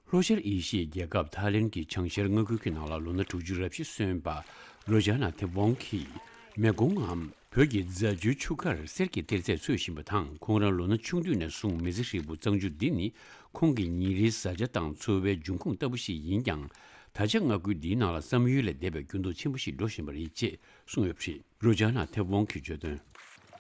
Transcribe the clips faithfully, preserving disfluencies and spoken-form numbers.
ལྷོ་ཤར་ཨེ་ཤི་ཡའི་རྒྱལ་ཁབ་ཐའི་ལེན་གྱི་བྱང་ཤར་མངའ་ཁུལ་གྱི་ནང་ལ་ལོ་ན་དྲུག་ཅུ་རེ་བཞི་སོན་པ་རོ་ཇཱ་ན་ཐེབ་ཝོང་གིས་མེ་ཀོང་ངམ་བོད་ཀྱི་རྫ་ཆུའི་ཆུ་ཁར་གསེར་གྱི་གཏེར་རྫས་འཚོལ་བཞིན་པ་དང་། ཁོང་རང་ལོ་ན་ཆུང་དུས་ནས་བཟུང་མི་ཚེ་ཧྲིལ་པོ་གཙང་ཆུ་འདི་ནི་ཁོང་གི་ཉིན་རེའི་བཟའ་བཅའ་དང་འཚོ་བའི་འབྱུང་ཁུངས་ལྟ་བུ་ཞིག་ཡིན་ཀྱང་། ད་ཆ་མངའ་ཁུལ་འདིའི་ནང་ལ་བསམ་ཡུལ་ལས་འདས་པའི་འགྱུར་ལྡོག་ཆེན་པོ་ཞིག་འགྲོ་བཞིན་པ་རེད་ཅེས་གསུངས་ཡོད་པ་རེད། རོ་ཇཱ་ན་ཐེབ་ཝོང་གིས་བརྗོད་དོན།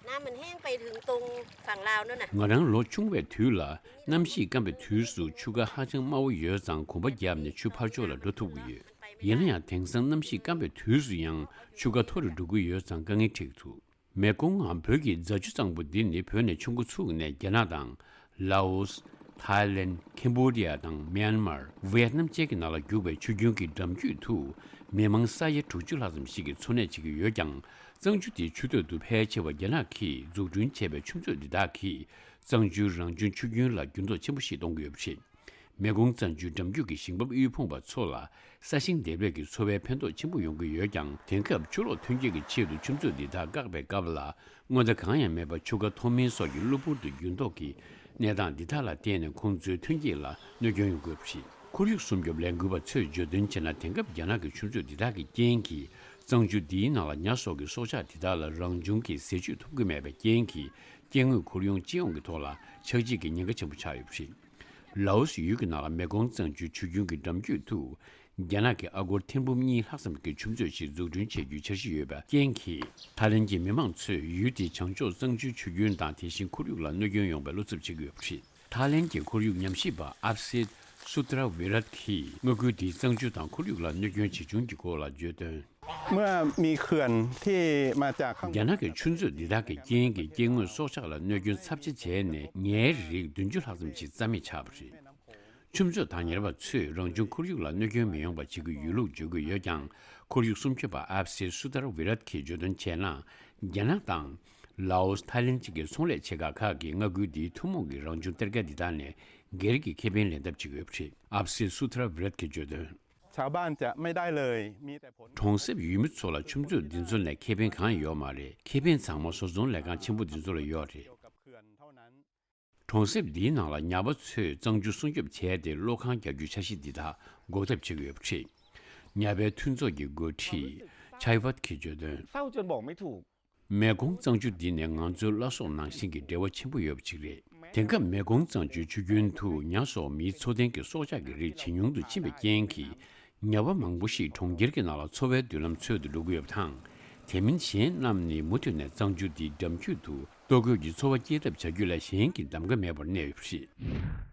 น้ำมันแห้งไปถึงตรงฝั่งลาวนั่นน่ะ ང་རང་ལོ་ཆུང་བའི་དུས་ལ་གནམ་གཤིས་སྐམ་པའི་དུས་སུ་ཆུ་ཁ་ཧ་ཅང་དམའ་བོ་ཡོད་ཙང་གོམ་པ་བརྒྱབ་ནས་ཆུ་ཕར་ཕྱོགས་ལ་འགྲོ་ཐུབ་ཀྱི་ཡོད། ཡིན་ན་ཡང་དེང་སང་གནམ་གཤིས་སྐམ་པའི་དུས་སུ་ཡང་ཆུ་ཁ་མཐོ་རུ་འགྲོ་གི་ཡོད་ཙང་དཀའ་ངལ་འཕྲད་ཀྱི་འདུག་མེ་ཀོང་ངམ་བོད་ཀྱི་རྫ་ཆུ་གཙང་པོ་འདི་ནི་བོད་ནས་ཆུ་འགོ་ཚུགས་ནས་རྒྱ་ནག་དང་། ལའོ་སི། ཐའི་ལེན། ཁེམ་བྷོ་ཌི་ཡ་དང་མེན་མར། ཝེ་ཡེད་ནམ་བཅས་ཀྱི་ནང་ལ་རྒྱུག་པའི་ཆུ་རྒྱུན་གྱི་འགྲམ་རྒྱུད་དུ་མི་མང་ས་ཡ་དྲུག་ཅུ་ལྷག་ཙམ་ཞིག་གིས་འཚོ་གནས་བྱེད་ཀྱི་ཡོད་ཀྱང་། གཙང་ཆུ་དེའི་ཆུ་སྟོད་དུ་ཕལ་ཆེ་བ་རྒྱ་ནག་གིས་འཛུགས་སྐྲུན་བྱས་པའི་ཆུ་མཛོད་འདི་དག་གིས་གཙང་ཆུའི་རང་བྱུང་ཆུ་རྒྱུན་ལ་འགྱུར་ལྡོག་ཆེན་པོ་ཞིག་གཏོང་གི་ཡོད་པ་རེད། མེ་ཀོང་གཙང་ཆུའི་འགྲམ་རྒྱུད་ཀྱི་ཞིང་འབབ་དབུལ་ཕོངས་པ་ཚོ་ལ་ས་ཞིང་འདེབས་ལས་ཀྱི་འཚོ་བའི་ཕན་ཐོགས་ཆེན་པོ་ཡོང་གི་ཡོད་ཀྱང་། དེང་སྐབས་ཆུ་ལོག་ཐོན་སྐྱེད་ཀྱི་ཆེད་དུ་ཆུ་མཛོད་འདི་དག་བཀག་པའི་སྐབས་ལ་སྔོན་བརྡ་གང་ཡང་མེད་པར་ཆུ་ཁ་མཐོ་དམན་སོགས་ཀྱི་གློ་བུར་དུ་འགྱུར་ལྡོག་གི་གནས་སྟངས་འདི་དག་ལ་བརྟེན་ནས་ཁོང་ཚོའི་ཐོན་སྐྱེད་ལ་གནོད་སྐྱོན་ཡོང་གི་ཡོད་པ་རེད། ཁོར་ཡུག་སྲུང་སྐྱོབ་ལས་འགུལ་བ་ཚོས་བརྗོད་དོན་བྱས་ན། དེང་སྐབས་རྒྱ་ནག་གི་ཆུ་མཛོད་འདི་དག་གི་རྐྱེན་གྱིས་གཙང་ཆུ་འདིའི་ནང་ལ་ཉ་སོགས་ཀྱི་སྲོག་ཆགས་འདི་དག་ལ་རང་བྱུང་གི་ཟས་བཅུད་ཐོབ་ཀྱི་མེད་པའི་རྐྱེན་གྱིས། སྐྱེ་དངོས་ཁོར་ཡུག་སྤྱི་ཡོངས་ཀྱི་ཐོག་ལ་ཆག་འཇིག་གི་ཉེན་ཁ་ཆེན་པོ་ཆགས་ཡོད་པ་རེད། ལའོ་སི་ཡུལ་གྱི་ནང་ལ་མེ་ཀོང་གཙང་ཆུའི་ཆུ་རྒྱུན་གྱི་འགྲམ་རྒྱུད་དུ་རྒྱ་ནག་གིས་ཨ་སྒོར་ཐེར་འབུམ་གཉིས་ལྷག་ཙམ་གྱི་ཆུ་མཛོད་ཞིག་འཛུགས་སྐྲུན་བྱེད་རྒྱུའི་འཆར་གཞི་ཡོད་པའི་རྐྱེན་གྱིས། ཐའི་ལེན་གྱི་མི་མང་ཚོས་ཡུལ་དེའི་བྱང་ཕྱོགས་གཙང་ཆུའི་ཆུ་རྒྱུན་དང་དེ་བཞིན་ཁོར་ཡུག་ལ་གནོད་སྐྱོན་ཡོང་བའི་བློ་འཚབ་བྱེད་ཀྱི་ཡོད་པ་རེད། ཐའི་ལེན་གྱི་ཁོར་ཡུག་ཉམས་ཞིབ་པ་ཨབ་སེད་སུ་ཏྲ་ཝི་རད་གིས་མངའ་ཁུལ་དེའི་གཙང་ཆུ་དང་ཁོར་ཡུག་ལ་གནོད་སྐྱོན་ཇི་བྱུང་གི་སྐོར་ལ་བརྗོད་དོན། เมื่อมีเขื่อนที่มาจากข้างบน རྒྱ་ནག་གི་ཆུ་མཛོད་འདི་དག་གི་རྐྱེན་གྱིས་སྐྱེ་དངོས་སྲོག་ཆགས་ལ་གནོད་སྐྱོན་ཚབས་ཆེ་བྱས་ནས། ཉའི་རིགས་བདུན་ཅུ་ལྷག་ཙམ་ཞིག་རྩ་མེད་ཆགས་པ་རེད། ཆུ་མཛོད་དང་ཉ་ར་པ་ཚོས་རང་བྱུང་ཁོར་ཡུག་ལ་གནོད་སྐྱོན་མི་ཡོང་བ་བྱེད་ཀྱི་ཡོད་ལུགས་བརྗོད་ཀྱི་ཡོད་ཀྱང་། ཁོར་ཡུག་སྲུང་སྐྱོབ་པ་ཨབ་སེ་སུ་ཐར་ཝི་རད་གིས་བརྗོད་དོན་བྱས་ན། རྒྱ་ནག་དང་ལའོ་སི། ཐའི་ལེན་བཅས་ཀྱི་ཚོང་ལས་ཆེ་ཁག་ཁག་གིས་མངའ་ཁུལ་འདིའི་ཐུན་མོང་གི་རང་བྱུང་གཏེར་ཁ་འདི་དག་ནས་སྒེར་གྱི་ཁེ་ཕན་ལེན་ཐབས་བྱེད་ཀྱི་ཡོད་པ་རེད། ཨབ་སེ་སུ་ཐར་ཝི་རད་གིས་བརྗོད་དོན། ชาวบ้านจะไม่ได้เลย มีแต่ผล གྲོང་གསེབ་ཡུལ་མི་ཚོ་ལ་ཆུ་མཛོད་འདི་ཚོ་ནས་ཁེ་ཕན་གང་ཡང་ཡོད་མ་རེད། ཁེ་ཕན་ཚང་མ་བཟོ་ཚོང་ལས་ཁང་ཆེན་པོ་འདི་ཚོ་ལ་ཡོད་རེད། เกี่ยวกับเขื่อนเท่านั้น གྲོང་གསེབ་འདིའི་ནང་ལ་ཉ་པ་ཚོས་གཙང་ཆུ་སྲུང་སྐྱོབ་བྱས་ཏེ་གློག་ཁང་རྒྱག་རྒྱུའི་འཆར་གཞི་འདི་དག་འགོག་ཐབས་བྱེད་ཀྱི་ཡོད་པ་རེད། ཉ་པའི་མཐུན་ཚོགས་ཀྱི་འགོ་ཁྲིད་ཆའི་ཝད་ཀྱིས་བརྗོད་དོན། เศร้าจนบอกไม่ถูก མེ་ཀོང་གཙང་ཆུ་འདི་ནས་ང་ཚོའི་བླ་སྲོག་ནང་བཞིན་གྱི་འབྲེལ་བ་ཆེན་པོ་ཡོད་པ་ཅིག་རེད། དེང་སྐབས་མེ་ཀོང་གཙང་ཆུའི་ཆུ་རྒྱུན་དུ་ཉ་སོགས་མིའི་འཚོ་རྟེན་གྱི་སྲོག་ཆགས་ཀྱི་རིགས་ཇེ་ཉུང་དུ་ཕྱིན་པའི་རྐྱེན་གྱིས། ཉ་པ་མང་པོ་ཞིག་གྲོང་ཁྱེར་གྱི་ནང་ལ་འཚོ་བའི་མདུན་ལམ་འཚོལ་དུ་འགྲོ་གི་ཡོད་པ་དང་། དེ་མིན་གཞན་རྣམས་ནི་མུ་མཐུད་ནས་གཙང་ཆུ་འདིའི་འགྲམ་རྒྱུད་དུ་ལྟོ་གོས་ཀྱི་འཚོ་བ་སྐྱེལ་ཐབས་བྱ་རྒྱུ་ལས་གཞན་གྱི་གདམ་ག་མེད་པར་གནས་ཡོད་པ་རེད།